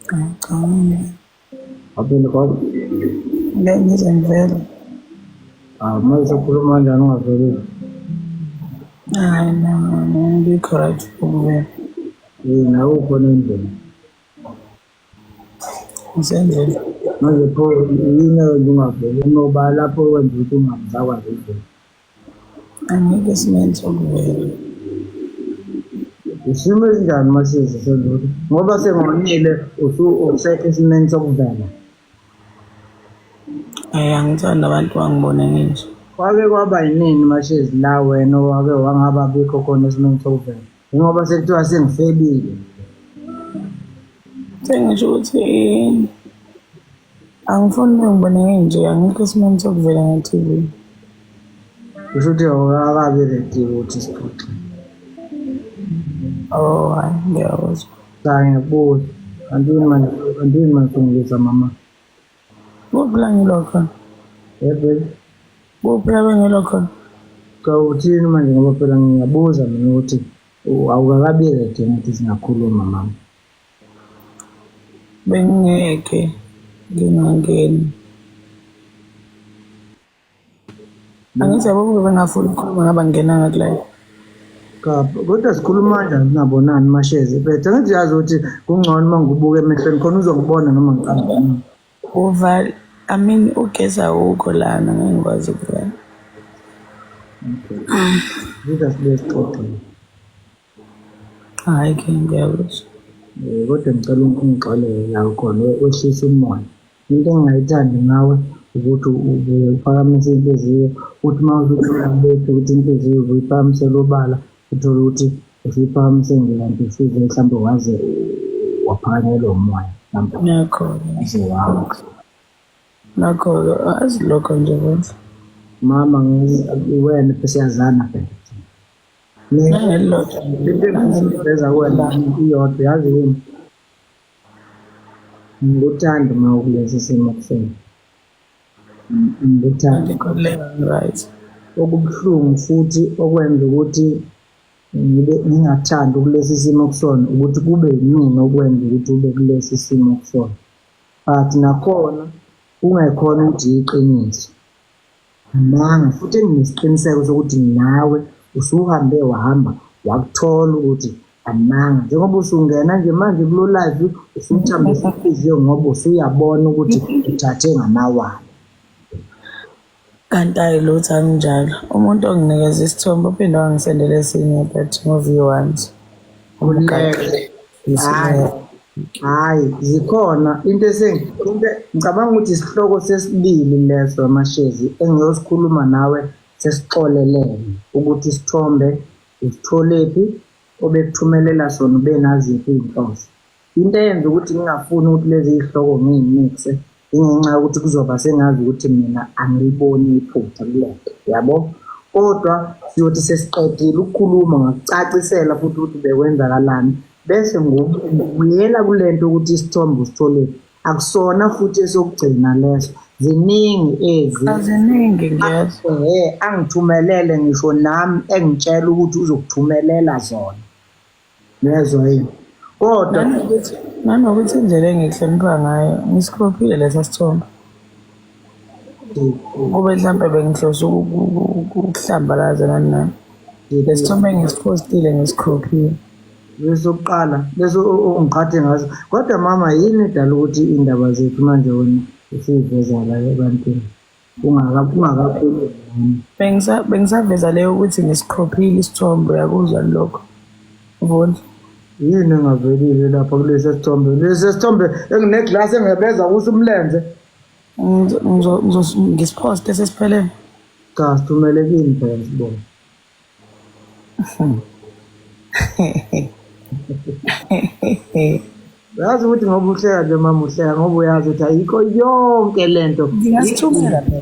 Hayi cha, ngeke. Waphinde kodwa. Ngeke ngize ngivele. Hawu manje ukhuluma kanjani ungavelile? Hayi no, no, ngikho right ukuvela. Yini awukho nendlela. Ngisendlini. Manje pho yini eyenza ungaveli unoba lapho wenza ukuthi ungabuzakwazi ukuvela. Angikho esimeni sokuvela. Isimo esinjani masizi selutho ngoba sengonile ususekho esimeni sokuvela. Hhayi angithandi abantu bangibone nginje. Kwake kwaba yinini mashezi la wena owake wangaba bikho khona esimeni sokuvela? Njengoba sekuthiwa sengifebile. Sengisho ukuthi angifuni bengibone nginje, angikho esimeni sokuvela nge-TV. Kusho ukuthi awukakabi ready ukuthi sixoxe. Oh, hhayi ngiyakuzwa. Cha ngiyakubuza. Kanti yini manje kanti yini manje ungilwisa mama? Kuphi la ngilwa khona? Yebo. Kuphi la bengilwa khona? Cha uthini manje ngoba phela ngiyabuza mina ukuthi awukakabi ready ukuthi singakhuluma mama. Bengingeke ngingangeni. Angithi yabo kube bengafuni ukukhuluma ngaba ngingenanga kulayo. Cha kodwa sikhuluma kanjani singabonani mashezi phethe angithi uyazi ukuthi kungcono uma ngikubuka emehlweni khona uzongibona noma ngiqamba. Uval I mean ugesi awukho lana ngeke ngikwazi ukuvela. Okay. Kodwa sibuye sixoxe. Hhayi ke ngiyakuzwa. Eh, kodwa ngicela ungixolele la ukhona wehlise umoya. Into engingayithandi ngawe ukuthi ubuye uphakamise inhliziyo uthi uma usuthola bethu ukuthi inhliziyo ubuyiphakamisela obala uthole ukuthi usuyiphakamise nje kanti usuze mhlawumbe waze waphakanyelwa umoya mhlawumbe Nakho-ke. waze wawa. Nakho-ke azi lokho nje kodwa. Mama wena phela siyazana phela. Nangelilodwa Into engifuna kuwena iyodwa yazi yini? Ngikuthanda uma ukulesi simo kusena. Ngikuthanda. Right. Okubuhlungu futhi okwenza ukuthi ngibe ngingathandi ukulesi simo kusona ukuthi kube yimina okwenza ukuthi ube kulesi simo kusona. But nakhona kungekhona ukuthi iqiniso. Amanga futhi enginesiqiniseko sokuthi nawe usuhambe wahamba wakuthola ukuthi amanga njengoba usungena nje manje kulo live usuthambisa inhliziyo ngoba usuyabona ukuthi uthathe ngamawala. Kanti ayi lutho anginjalo. Umuntu onginikeza isithombe uphinde wangisendela esinye but ngo-view once. Khululeka. Hhayi, hhayi zikhona into into ngicabanga ukuthi isihloko sesibili leso amashezi engiyosikhuluma nawe sesixolelene ukuthi isithombe usitholephi obekuthumelela sona ubenaziphi iy'nhloso. Into eyenza ukuthi ngingafuni ukuthi lezi iy'hloko ngiy'mikse ingenxa yokuthi kuzoba sengazi ukuthi mina angiliboni iphutha kule nto yabo. Kodwa siyothi sesiqedile ukukhuluma ngakucacisela futhi ukuthi bekwenzakalani bese ngibuyela kule nto ukuthi isithombe usitholephi. Akusona futhi esokugcina leso, ziningi ezi. Aziningi ngiyezwa. Ehhe, angithumelele ngisho nami engitshela ukuthi uzokuthumelela zona. Ngiyezwa yini? Kodwa Nanokuthi nanokuthi indlela engikuhlonipha ngayo ngisikrophile lesa sithombe. Kube mhlampe bengihlose ukuhlambalaza nani nani. Le sithombe engisiphostile ngisikrophile. Lesokuqala leso ongiqhathe ngaso. Kodwa mama yini edala ukuthi iy'ndaba zethu manje wena usuyiveza la ebantwini? Ungakakhulumi nami. Bengisaveza leyo ukuthi ngisiqhophile isithombe uyakuzwa lokho. Vundla. Yini engavelile lapha kulesi sithombe? Lesi sithombe engineglasi engebeza kuso umlenze. Ngisiphoste sesiphelele. Cha, sithumele kimi phela sibone. Uyazi ukuthi ngoba uhleka nje mama uhleka ngoba uyazi ukuthi ayikho yonke lento. Ngingasithumela phela.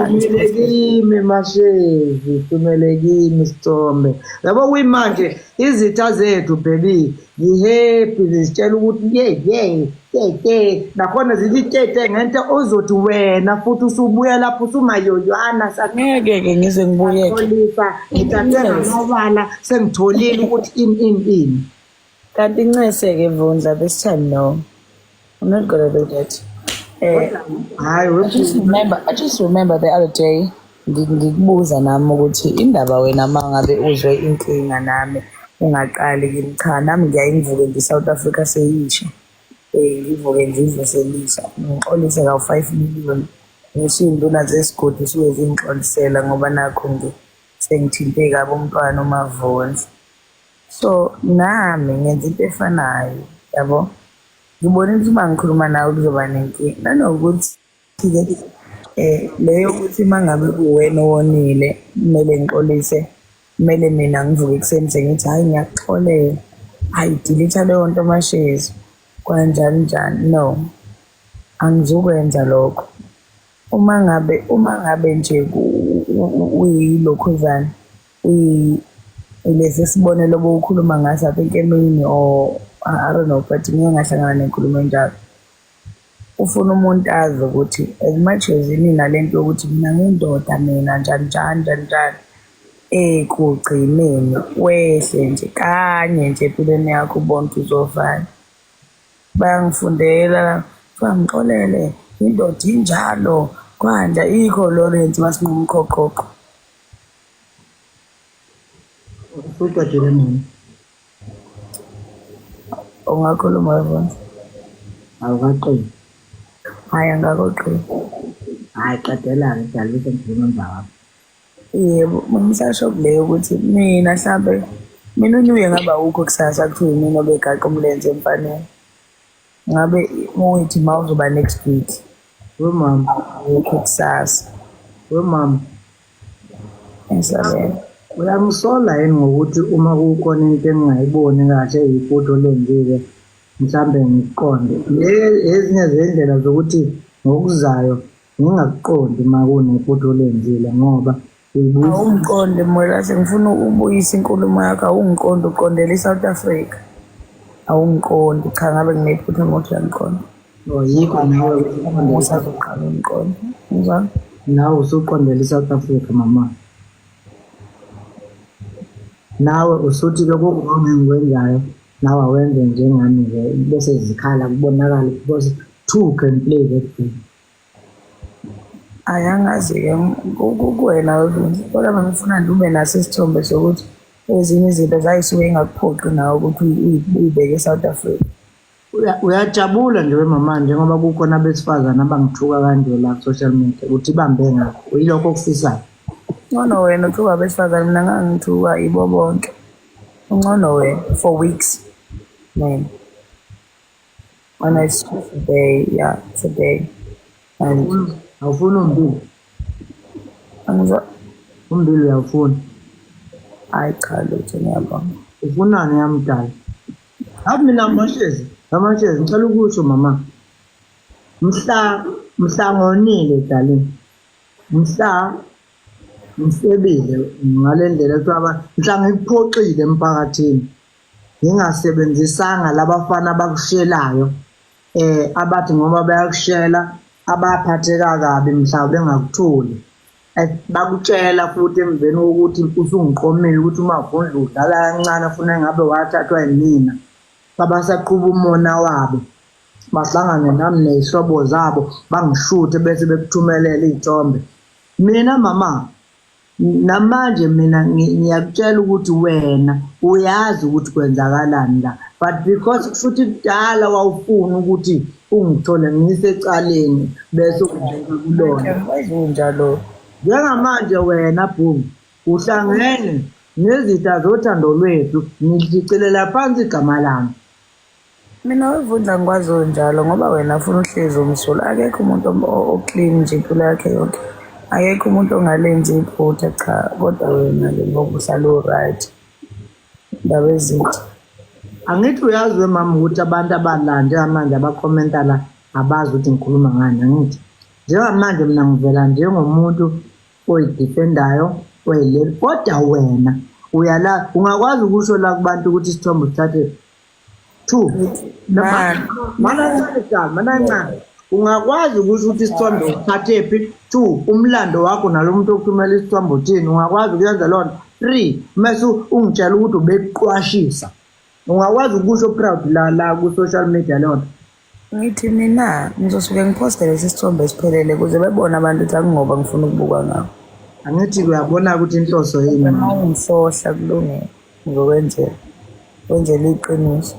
Thumele kimi mashezi, thumele kimi isithombe. Yabo kuyimanje izitha zethu baby zihappy zizitshela ukuthi ye ye tete nakhona zithi tete ngento ozothi wena futhi usubuya lapho usumayoywana Ngeke-ke ngize ngibuyeke. Xolisa ngithathe ngamabala sengitholile ukuthi in in in. Kanti incese-ke Vundla this time no. I'm not gonna do that. Eh, Hhayi I just remember the other day ngikubuza nami ukuthi indaba wena uma ngabe uzwe inkinga nami ungaqali kimi, cha nami ngiyaye ngivuke nje i-South Africa seyisha. Ngivuke ngizwe selisha ngixolise kawu-5 million, ngisho iy'nduna zesigodi suke zingixolisela ngoba nakhu nje sengithinte kabi umntwana uMavundla. So nami ngenza into efanayo yabo, ngibonile ukuthi uma ngikhuluma nawe kuzoba nenkinga, nanokuthi-ke le yokuthi uma ngabe kuwena owonile kumele ngixolise, kumele mina ngivuke ekuseni sengithi hhayi ngiyakuxolela, hhayi delete leyo nto MaShezi, kanjani njani. No, angizukwenza lokho. Uma ngabe nje uyilokhuzana, lesi sibonelo obowukhuluma ngaso, I think emini or I don't know, but ngike ngahlangana nenkulumo enjalo. Ufuna umuntu azi ukuthi as much as nina lento yokuthi mina ngiyindoda mina njani njani njani njani, ekugcineni wehle nje kanye nje empilweni yakho ubone ukuthi uzofana. Bayangifundela la, kuthiwa ngixolele indoda injalo kwanja ikho Lawrence masinquma uqhoqhoqho. Usuqedile mama? Ungakhuluma Vundla. Awukaqedi. Hhayi angikakuqedi. Hhayi qedela-ke dala bese ngikhuluma emva kwakho. Yebo, ngisasho kuleyo ukuthi mina hlampe mina unyuye ngabe awukho kusasa kuthiwa yimina obegaqa umlenze emfaneni. Ngabe uthi ma uzoba next week We mama, awukho kusasa. We mama. Ngisabela. Uyangisola yini ngokuthi uma kukhona into engingayiboni kahle iphutha olenzile mhlambe ngiqonde? Le ezinye zendlela zokuthi ngokuzayo ngingakuqondi uma kunephutha olenzile ngoba uyibuyisa. Awungiqondi Mwelase, ngifuna ubuyise inkulumo yakho, awungiqondi uqondela i-South Africa. Awungiqondi, cha ngabe nginephutha ngokuthi uyangiqonda. Oh, yikho nawe usuqondela Usazoqala ungiqonde. Ngizwa? Nawe usuqondela i-South Africa mama. Nawe usuthi lokhu oku-wrong engikwenzayo nawe awenze njengami nje bese zikhala kubonakala because two can play that game. Hhayi angazi-ke kuwena Vundla, kodwa bengifuna nje ube naso isithombe sokuthi ezinye izinto zayisuke ingakuphoqi nawe ukuthi uyibeke e-South Africa. Uyajabula nje wemama njengoba kukhona abesifazane abangithuka kanje la ku-social media ukuthi ibambe ngakho, yilokho okufisayo? Ngcono wena uthuka abesifazane, mina ngangithuka ibo bonke. Ungcono wena for weeks, man. When I saw today, yeah, today. And Awufuni umbili? Angizwa. Umbili uyawufuna? Hayi cha lutho, ngiyabonga. Ufunani yamdala? Hayi mina Mashezi, Mashezi ngicela ukusho mama. Mhla ngonile darling. Mhla ngisebile ngale ndlela ekuthiwa mhla ngikuphoxile emphakathini. Ngingasebenzisanga labafana abakushelayo abathi ngoba bayakushela abaphatheka kabi mhla bengakutholi. Bakutshela futhi emveni kokuthi usungiqomile ukuthi uMavundla udlala kancane funa engabe wathathwa yimina. Babasaqhuba umona wabo. Bahlangane nami ney'hlobo zabo bangishuthe bese bekuthumelela iy'thombe. Mina mama, namanje mina ngiyakutshela ukuthi wena uyazi ukuthi kwenzakalani la, but because futhi kudala wawufuna ukuthi ungithole ngisecaleni bese ungibeka kulona. Kunjalo. Njengamanje wena Bhungu uhlangene nezitha zothando lwethu, nidicilela phansi igama lami. Mina weVundla ngikwazi onjalo ngoba wena ufuna uhlezi umsulwa. Akekho umuntu o-clean nje impilo yakhe yonke. Akekho umuntu ongalenzi iphutha cha, kodwa wena-ke ngoba uhlala u-right. Indaba ezinhle. Angithi uyazi wemama ukuthi abantu abala njengamanje abakhomenta la abazi ukuthi ngikhuluma ngani, angithi? Njengamanje mina ngivela njengomuntu oyidefendayo oyileli, kodwa wena uyala ungakwazi ukusho la kubantu ukuthi isithombe usithathe two. Man. Mana ncane dala, mana ncane. Ungakwazi ukusho ukuthi isithombe usithathe phi? Two, umlando wakho nalo muntu okuthumela isithombe uthini? Ungakwazi ukuyenza loo nto? Three, mase ungitshela ukuthi ubekuqwashisa. Ungakwazi ukusho proud la la ku-social media leyo nto? Ngithi mina ngizosuke ngiphoste lesi sithombe esiphelele ukuze bebone abantu ukuthi akungoba ngifuna ukubukwa ngabo. Angithi uyabona ukuthi inhloso yini Uma mama. ungihlohla kulungile ngizokwenzela. Wenzela iqiniso.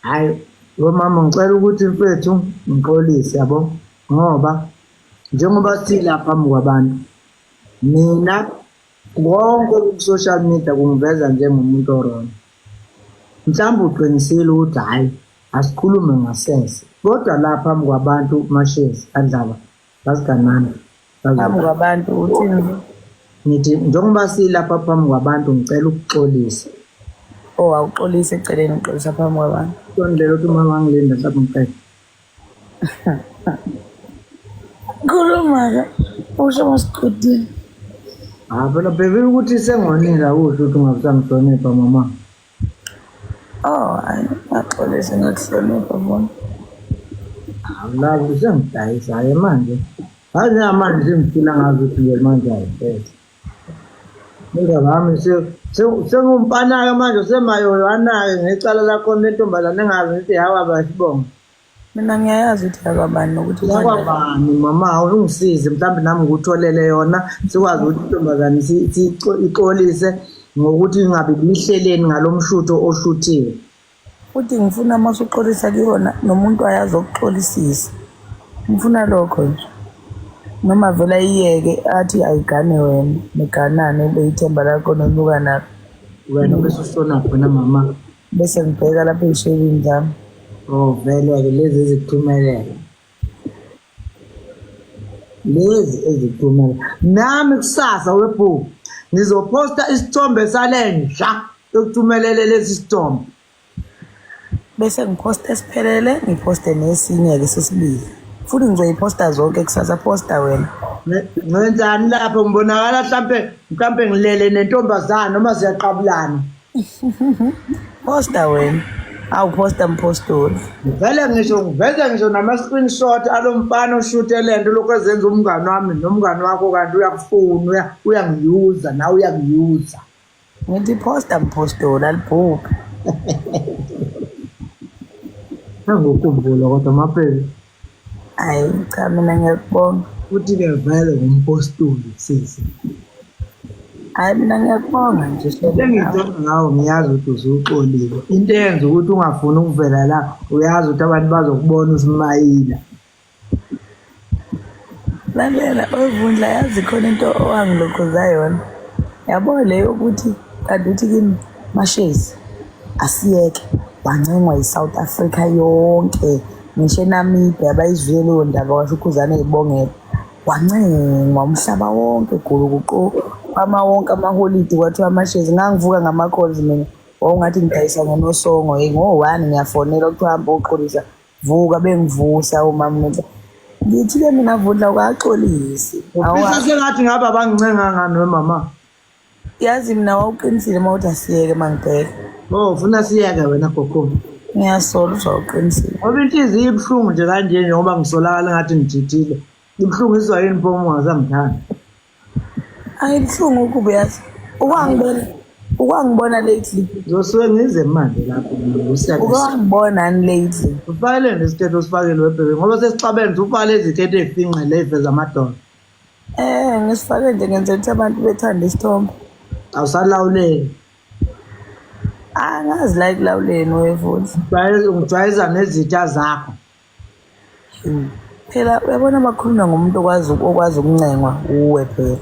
Hhayi, wemama ngicela ukuthi mfethu ngixolise yabo ngoba njengoba sila phambi kwabantu mina konke ku-social media kungiveza njengomuntu o-wrong. Mhlawumbe uqinisile ukuthi hhayi asikhulume ngasese kodwa la phambi kwabantu mashezi andlaba baziganana Phambi kwabantu uthini? Ngithi njengoba silapha phambi kwabantu ngicela ukuxolisa. Oh, awuxolisi eceleni uxolisa phambi kwabantu. Sondlela ukuthi umama wangilinda mhlawumbe ngiqede. Khuluma-ke, usho masiqedile. Ah, phela baby ukuthi sengonile akusho ukuthi ungabusangihlonipha mama. Oh, hayi, ngaxolisa ngakuhlonipha bona. Awulazi sengidayisa-ke manje. Hayi njengamanje sengifila ngazi ukuthi nje manje ayiphethe. Indaba yami sengumfana-ke manje semayoyana-ke ngecala lakhona lentombazane engazi ngithi hawa basibonga. Mina ngiyayazi ukuthi yakwabani nokuthi Yakwabani mama ungisize mhlawumbe nami ngikutholele yona sikwazi ukuthi intombazane ixolise ngokuthi ingabe lihleleni ngalo mshutho oshuthiwe. Futhi ngifuna uma usuxolisa kuyona nomuntu ayazi okuxolisisa. Ngifuna lokho nje. Noma vele ayiyeke athi ayigane wena niganane ube ithemba lakho nonyuka nalo. Wena bese ushona khona mama. Bese ngibheka lapha ey'shelini zami. Oh vele-ke lezi ezikuthumelela. Lezi ezikuthumela. Nami kusasa webhuku ngizophosta isithombe sale nja ekuthumelele lesi sithombe. Bese ngiphosta esiphelele ngiphoste nesinye-ke sesibili. Futhi ngizoyiphosta zonke kusasa posta wena. Ngenzani lapho ngibonakala mhlampe mhlampe ngilele nentombazane noma siyaqabulana. Posta wena. Awu posta mpostoli. Ngivele ngisho ngiveze ngisho nama-screenshot alo mfana oshuthe le nto lokhu ezenza umngani wami nomngani wakho kanti uyakufuna uyangiyuza nawe uyakuyuza. Ngithi posta mpostoli alibhubhi. Angikukhumbula kodwa mapheli. Hayi cha mina ngiyakubonga. Futhi-ke vele ngumpostoli sisi. Hayi mina ngiyakubonga nje. Engiyithanda ngawo ngiyazi ukuthi usuxolile. Into eyenza ukuthi ungafuni ukuvela la uyazi ukuthi abantu bazokubona usimayila. Lalela wevundla yazi khona into owangilokhuza yona. Yabo le yokuthi kanti uthi kimi Mashezi asiyeke wancengwa yi-South Africa yonke ngisho eNamibia bayizwile leyo ndaba kwasho uKhuzani eyibongela. Wancengwa umhlaba wonke gulukuqu kwama wonke amaholidi kwathiwa amashezi ngangivuka ngama-calls mina wawungathi ngidayisa ngonosongo hey ngo-one ngiyafonelwa kuthiwa hamba oxolisa vuka bengivusa umama ngithi-ke mina vundla ukaxolisi. Ufisa sengathi ngabe abangincenga ngani wemama? Yazi mina wawuqinisile uma uthi asiyeke uma ngibheka. Oh, ufuna siyeke wena gogo. Ngiyasola ukuthi wawuqinisile. Ngoba inhliziyo ibuhlungu nje kanje njengoba ngisolakala ngathi ngijithile. Ibuhlungu izwa yini pho uma ungasangithandi? Ayibuhlungu ukuba yazi. Ukwangibona ukwangibona lately. Ngizosuke ngize manje lapho ngusiyakhe. Ukwangibona lately. Ufakele nesiketi osifakile webhebe ngoba sesixabene ufake iziketi ezifinqe le iveza amadolo. Ngisifake nje ngenzela ukuthi abantu bethande isithombe. Awusalawuleki. Angazi la ekulawuleni wevundla. Ungijwayeza nezitha zakho. Phela uyabona makhuluma ngomuntu okwazi okwazi ukuncengwa uwe phela.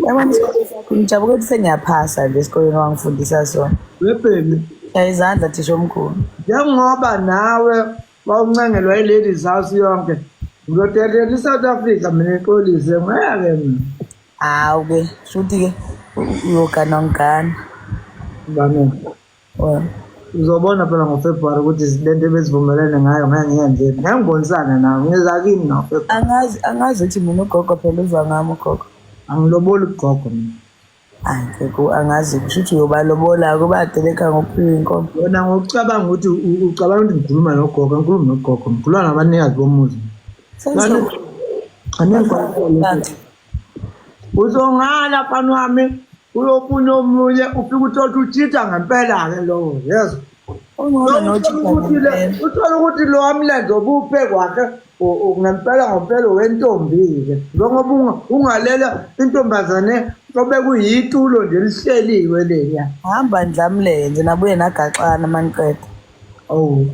Uyabona isikole sakho ngijabule ukuthi sengiyaphasa nje esikoleni wangifundisa sona. Webhemi. Shaya izandla thisha omkhulu. Njengoba nawe wawuncengelwa i-ladies house yonke ngiyodelela i-South Africa mina ixolise ngeke mina. Hawu ke shuthi ke uyogana ngigana. Bani? Wena. Uzobona phela ngoFebruwari ukuthi le nto ebezivumelene ngayo ngeke ngiyenze. Ngeke ngibonisane nawe ngiza kini ngoFebruwari. Angazi angazi ukuthi mina ugogo phela uzwa ngami ugogo. Angiloboli ugogo mina. Hayi gogo angazi kusho ukuthi uyobalobola kuba deleka ngokuphiwa inkomo. Wena ngokucabanga ukuthi ucabanga ukuthi ngikhuluma nogogo, angikhulumi nogogo, ngikhuluma nabanikazi bomuzi. Uzongala mfana wami. Uyofuna omunye ufike uthole ukuthi uchitha ngempela-ke lowo, yezwa. Ungcono nochitha ngempela. Uthole ukuthi lo wamlenze obuphe kwakhe ngempela ngompela wentombi-ke. Njengoba ungalela intombazane obekuyitulo nje lihleliwe leliya. Hamba ndlamlenze nabuye nagaxana maniqeda. Oh.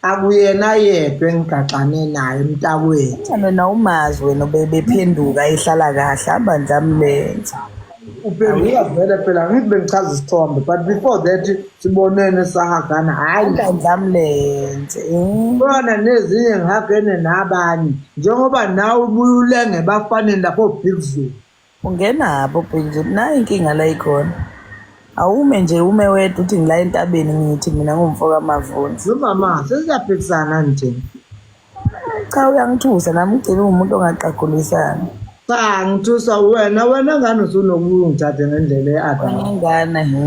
Akuyena yedwa engigaxane naye mntakwethu. Wena umazi wena ubebephenduka ehlala kahle hamba ndlamlenze. Uphenduka vele phela ngithi bengichaza isithombe but before that sibonene sahagana hhayi. Hamba ndlamlenze. Khona nezinye ngihagene nabanye njengoba nawe ubuye ulenge ebafaneni lapho Big Zulu. Ungenapho Big Zulu nayo inkinga la ikhona. Awume nje ume wedwa uthi ngila entabeni ngithi mina ngumfo kaMavundla. Nomama sesiyaphikisana nje. Cha uyangithusa nami ugcine uwumuntu ongaqagulisani. Cha ngithusa wena wena ngane usunokubuya ungithathe ngendlela e-adult. Wena ngane he.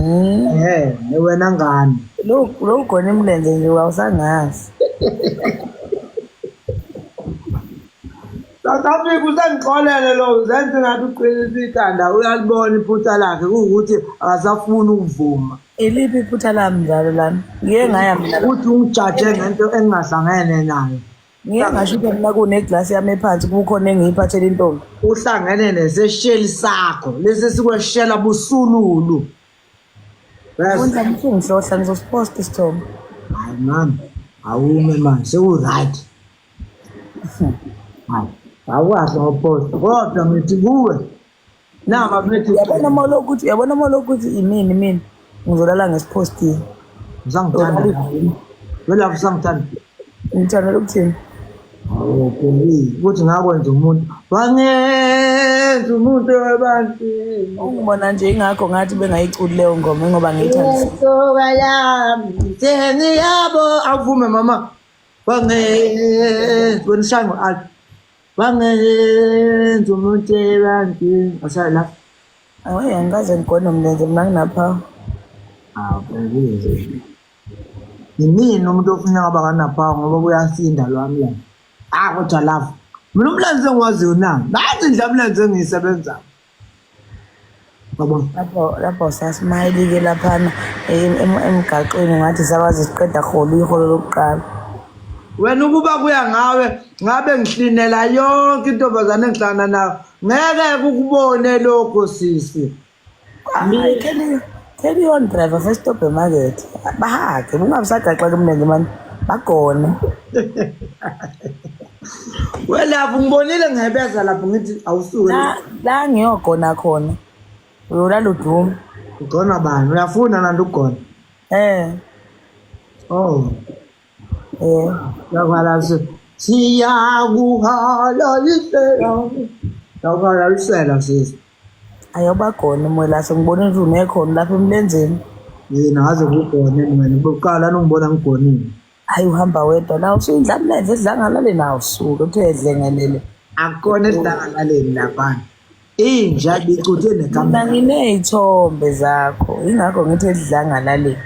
Ehhe wena ngane. Lo lo ugona imilenze nje awusangazi. South Africa usengixolele lo uzenza ngathi uqinisa ikhanda uyalibona iphutha lakhe kuwukuthi akasafuni ukuvuma. Iliphi iphutha lami njalo lami? Ngike ngaya mina Uthi ungijaje ngento engingahlangene nayo. Ngike ngasho ukuthi mina kuneglasi yami ephansi kukhona engiyiphathela intombi. Uhlangene nesesheli sakho lesi esikweshela busululu. Fundla mfungihlohla ngizosiposta isithombe. Hayi mama, awume manje seku-right. Hayi, awukahle ngoposta kodwa ngithi kuwe nama bethi Uyabona uma ulokhu uthi uyabona uma ulokhu uthi imini imini ngizolala ngesiphostile. usangithanda. Welapho usangithanda. Ngithandela ukuthini? Awu baby, ukuthi ngakwenza umuntu wangenza umuntu ebantwini. Ungibona nje ingakho ngathi bengayiculi leyo ngoma ingoba ngiyithandisa. Soka yami sengiyabo awuvume mama wangenza wena ushaya ngo-alt wangenza umuntu ebantwini ashaye la. Awu angikaze ngigone umlenze mina nginaphawu. Awu baby. Yimina umuntu ofuna ngaba kanaphawu ngoba kuyasinda lo wamlenze. Ah kodwa love. Mina umlenze engiwaziyo na. Nazi indlela umlenze engiyisebenzayo. Yabona. Lapho lapho sasimayili-ke laphana emgaqweni ngathi sakwazi siqeda holo iholo lokuqala. Wena ukuba kuya ngawe ngabe ngihlinela yonke intombazane engihlangana nayo. Ngeke kukubone lokho sisi. Hayi, carry on driver first stop emakethe. Bahage bungabisagaxa kumlenze mani. Bagone. Welapho ngibonile ngihebeza lapho ngithi awusuke. La la ngiyogona khona. Uyolala udume. Ugona bani? Uyafuna nanti ukugona? Eh. Oh. Eh. Yakuhalalisela. Siyakuhalalisela. Yakuhalalisela sisi. Ayobagona uMwelase ngibona ukuthi unekhono lapha emlenzeni. Yena ngaze ngugone mina bokuqala nongibona ngigonile. Hayi uhamba wedwa la usuyindla mlenze edlangalale nawo suke uthe edlengelele. Akukona edlangalaleni laphana. Inja ibicuthe Mina nekamera. nginey'thombe zakho yingakho ngithi edlangalaleni.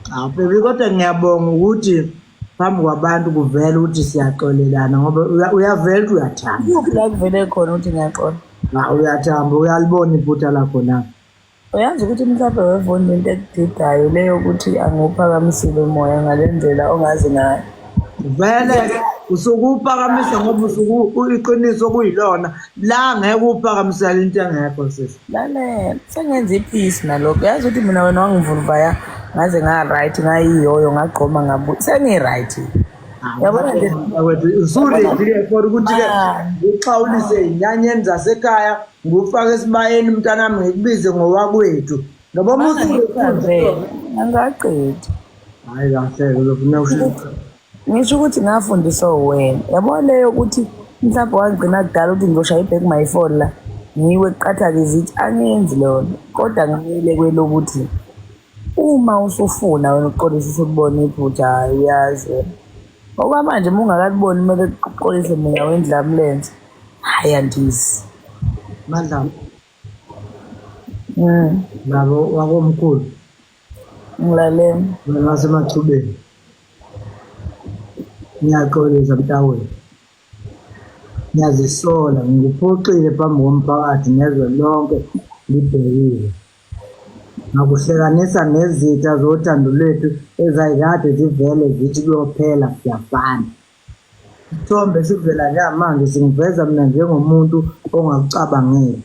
Hawu baby kodwa ngiyabonga ukuthi phambi kwabantu kuvela ukuthi siyaxolelana ngoba uyavela ukuthi uyathanda. Kuphi la kuvele khona ukuthi ngiyaxola? Ha uyathamba uyalibona iphutha lakho na. Uyazi ukuthi mhlawumbe wevonda into ekudidayo leyo ukuthi angiwuphakamisile umoya ngale ndlela ongazi ngayo. Vele-ke usuke uwuphakamisa ngoba usuke iqiniso kuyilona la ngeke uwuphakamisele into engekho sisi. Lalela, sengenza iphisi nalokho. Yazi ukuthi mina wena wangivulvaya ngaze nga-right ngayiyoyo ngagqoma ngabuya. Sengi-right. Yabona nje Usuready-ke for ukuthi-ke ngikuxhawulise ey'nyanyeni zasekhaya ngikufake esibayeni mntanami ngikubize ngowakwethu. Ngoba uma usuready. Angikaqedi. Hhayi kahle-ke uzofuna ushintshe. Ngisho ukuthi ngafundiswa wena. Yabo leyo ukuthi mhlawumbe wangigcina kudala ukuthi ngizoshaya i-back my phone la. Ngiwe kuqatha-ke izithi angiyenzi leyo nto. Kodwa ngiyile kwelokuthi uma usufuna wena ukuxolisa usukubona iphutha hhayi uyazi wena. Okwamanje uma ungakaliboni kumele uxolise mina wendlamlenze. Hhayi andizi. Madlala. Nabo wakomkhulu. Ngilalela. Wena wasemachubeni. Ngiyaxolisa mntawethu. Ngiyazisola ngikuphoxile phambi komphakathi nezwe lonke libhekile. Ngakuhlekanisa nezitha zothando lwethu ezayikade zivele zithi kuyophela siyafana. Isithombe sivela njengamanje singiveza mina njengomuntu ongakucabangeli.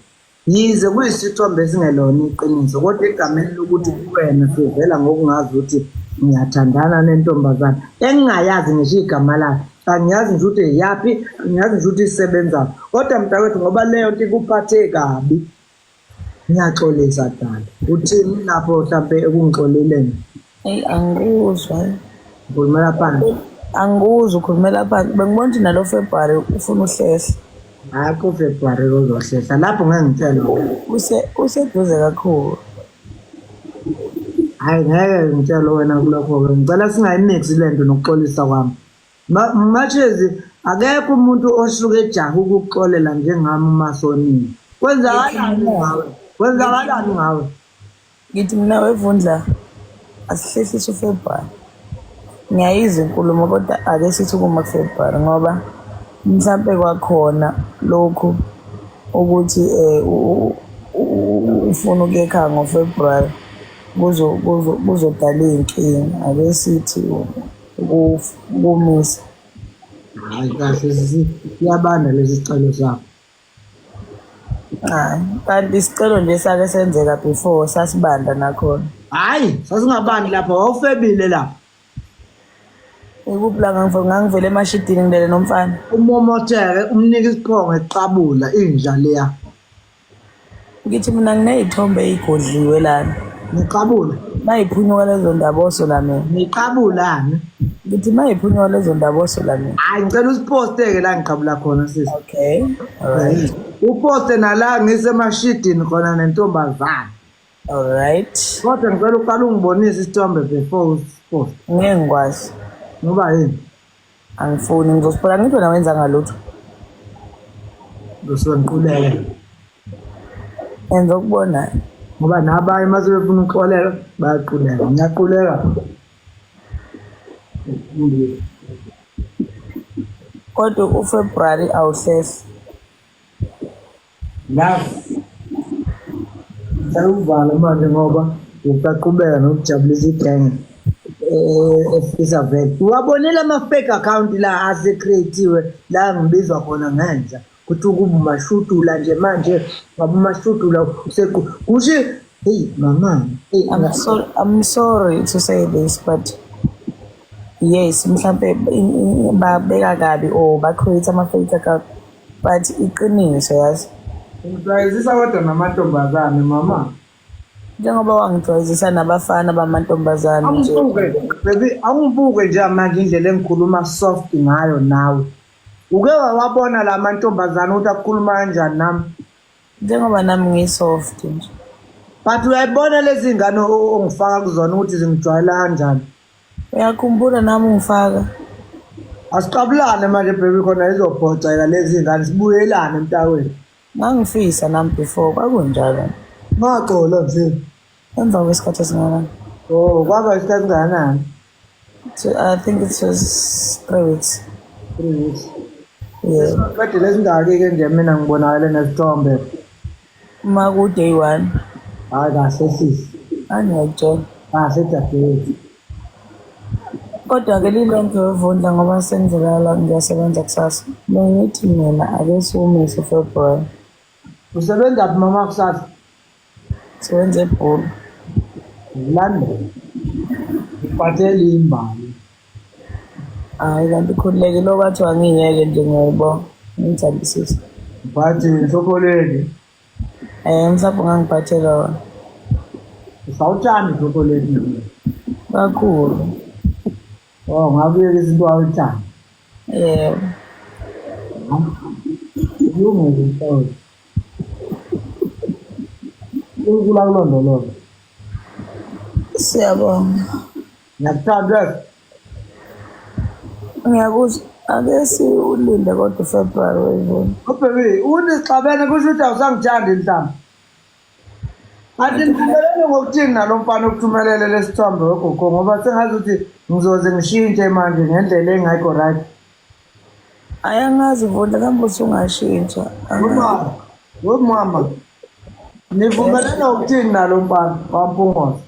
Yize kuyisithombe esingelona iqiniso kodwa egameni lokuthi kuwena sivela ngokungazi ukuthi ngiyathandana nentombazane engingayazi ngisho igama layo. Angiyazi ngisho ukuthi yaphi, angiyazi ngisho ukuthi isebenzaphi. Kodwa mntakwethu ngoba leyo nto ikuphathe kabi ngiyaxolisa dala. Uthini lapho mhlampe ekungixoleleni? Eyi angikuzwa. Ngikhulumela phansi. Angikuzwa ukhulumela phansi. Bengibona ukuthi nalo February ufuna uhlehla. Akho February uzohlehla lapho ngeke ngitshele. Useduze kakhulu. Hayi ngeke ngitshele wena kulokho-ke. Ngicela singayimixi le nto nokuxolisa kwami. Mashezi akekho umuntu osuke ejaha ukukuxolela njengami uma sonile. Kwenzakalani ngawe? Kwenzakalani ngawe? Ngithi mina wevundla asihlehlise uFebruary. Ngiyayizwa inkulumo kodwa ake sithi ukuma kuFebruary ngoba mhlampe kwakhona lokhu ukuthi ufuna ukuya ekhaya ngoFebruary kuzodala iy'nkinga. Ake sithi ukumisa. Hhayi kahle sisi, siyabanda lesi sicelo sakho. Hayi, kanti isicelo nje sake senzeka before sasibanda nakhona. Hhayi, sasingabandi lapha, wawufebile lapha. Ikuphi la ngangivele emashidini ngilele nomfana. Umomotheke, umnike isiphongo eqabula inja leya. Ngithi mina nginey'thombe ey'godliwe lana. Niqabula. Mayiphunyuka lezo ndaba osola mina. Niqabulani. Ngithi mayiphunyuka lezo ndaba osola mina. Hayi ngicela usiposte-ke la ngiqabula khona sisi. Okay. Alright. Uposte nala ngisemashidini khona nentombazane. Alright. Kodwa ngicela uqale ungibonise isithombe before usiposte. Ngeke ngikwazi. Ngoba yini? Angifuni ngizosiphola ngithi wena wenzanga lutho. Ngizosuke ngiquleke. Enza okubonayo. Ngoba nabanye uma sebefuna ukuxolelwa bayaquleka. Ngiyaquleka. Kodwa uFebruary awuhlehli. Love. Ngicela ukuvala manje ngoba usaqhubeka nokujabulisa igenge efisa vele. Uwabonile ama-fake account la ase-create-iwe la ngibizwa khona ngenja kuthi ukuba umashudula nje manje ngabe umashudula usequ kusho hey mama hey I'm sorry, I'm sorry to say this but yes mhlampe babeka kabi or ba create ama fake account but iqiniso yazi. Ungijwayezisa kodwa namantombazane mama. Njengoba wangijwayezisa nabafana bamantombazane nje. Awungibuke baby, awungibuke nje manje indlela engikhuluma soft ngayo nawe. Uke wawabona la mantombazane ukuthi akukhuluma kanjani nami? Njengoba nami ngisoft nje. But uyayibona lezi ngane ongifaka kuzona ukuthi zingijwayela kanjani? Uyakhumbula nami ungifaka. Asiqabulane manje baby khona izobhoceka lezi ngane sibuyelane mntakwethu. Ngangifisa nami before kwakunjalo. Ngaxola nje. Emva kwesikhathi esingakanani? Oh, kwaba isikhathi singakanani? So, I think it was 3 weeks. 3 weeks. Yeah. Qede lesingaki-ke nje mina ngibonakale nesithombe. Uma ku day one. Hayi kahle sisi. Angiyakutshela. Kahle dadewethu. Kodwa-ke lilonke wevundla ngoba sengizolala ngiyasebenza kusasa. Bengithi mina ake siwumise uFebruary. Usebenza phi mama kusasa? Sebenza ebhulu. London. Uphathele imbali. Hhayi kanti khululekile okwathiwa ngiyeke nje ngiyayibonga. Ngiyithandisisa. Uphathi inhlokolweni. Mhlawumbe ungangiphathela wona. Usawuthanda inhlokolweni. Kakhulu. Oh, ngakuyeka izinto awuthanda. Yebo. Kulungile mfowethu. uNkulunkulu akulondoloze. Siyabonga. Ngiyakuthanda yes. Ngiyakuzwa. Ake siwulinde kodwa uFebruary wevuna. Oh baby, ukuthi sixabene kusho ukuthi awusangithandi mhlawumbe. Kanti nithumelele ngokuthini nalo mfana okuthumelele lesithombe wegogo ngoba sengazi ukuthi ngizoze ngishintshe manje ngendlela engekho right. Ayangazi Vundla kambe usungashintsha. Wemama, wemama. Nivumelene ukuthini nalo mfana waMpungose?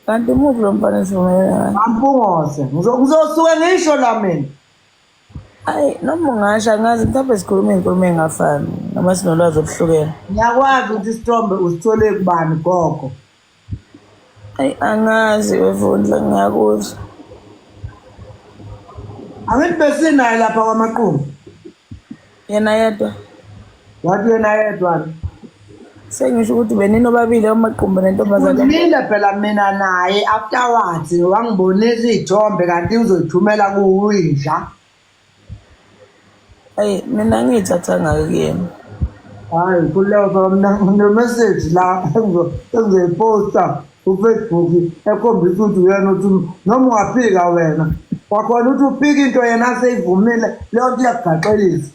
Kanti umuphi lo mfana esivumelene ngaye? WaMpungose. Ngizosuke ngisho la mina. Ayi noma ungasho angazi mhlawumbe sikhuluma iy'nkulumo ey'ngafani noma sinolwazi oluhlukene. Ngiyakwazi ukuthi isithombe usithole kubani gogo. Ayi angazi wevundla ngiyakuzwa. Angithi besinaye lapha kwaMaqumbi. Yena yedwa. Wathi yena yedwa. Sengisho ukuthi beninobabili oMaqumbi nentombazane. Ngile phela mina naye afterwards wangibonisa iy'thombe kanti uzoyithumela kuwinja. Ayi mina ngiyithathanga kuyena. Hayi khululeka mina ngine-message la engizoyiposta ku-Facebook ekhombisa ukuthi uyena uthi noma ungaphika wena kwakhona ukuthi uphike into yena aseyivumile leyo nto iyakugaxelisa.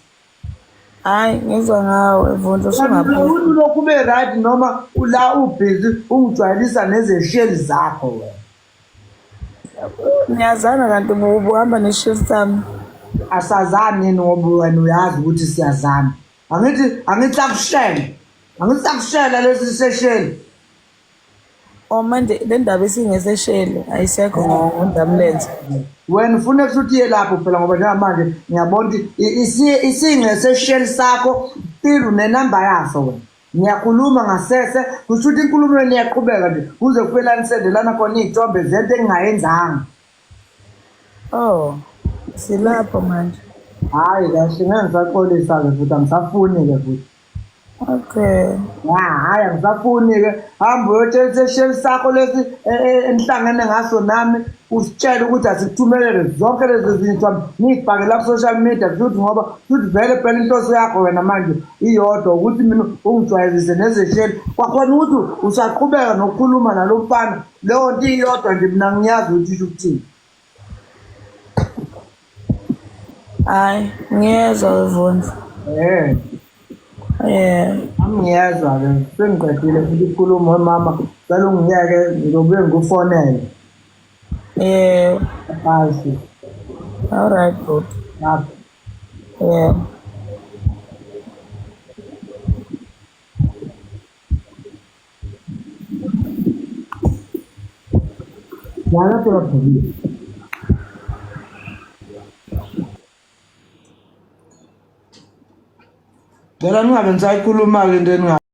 Hayi ngizwa ngawe Vundla usungaphosta. Ukuthi ulokhu ube right noma la ubhizi ungijwayelisa nezesheli zakho wena. Niyazana kanti ubuhamba ne-shift sami. Asazani yini ngoba wena uyazi ukuthi siyazana. Angithi angithi akushele. Angithi akushela lesi sesheli. Oh manje le ndaba isingesesheli ayisekho ngondamlenze. Wena ufuna ukuthi uye lapho phela ngoba njengamanje ngiyabona ukuthi isingesesheli sakho still unenamba yaso wena. Niyakhuluma ngasese kusho ukuthi inkulumo yenu iyaqhubeka nje kuze kufike la nisendelana khona iy'thombe zento engingayenzanga. Oh, silapho manje. Hhayi kahle ngeke ngisaxolisa-ke futhi angisafuni-ke futhi. Okay. Ya hhayi angisafuni-ke hamba uyotshela isesheli sakho lesi enihlangene ngaso nami usitshele ukuthi asikuthumelele zonke lezi zinto niyifake la ku-social media futhi ngoba futhi vele phela inhloso yakho wena manje iyodwa ukuthi mina ungijwayelise nezesheli kwakhona ukuthi usaqhubeka nokukhuluma nalo mfana leyo nto iyodwa nje mina ngiyazi ukuthi isho ukuthini. Hayi ngiyezwa wevundla. Eh. Yeah. Nami ngiyezwa-ke sengiqedile futhi ukukhuluma wemama cela ungiyeke ngizobuye ngikufonele. Yeah. Bye sis. All right, good. Bye. Yeah. Dlala phela bhuti. Cela ningabe nisayikhuluma-ke into eninga.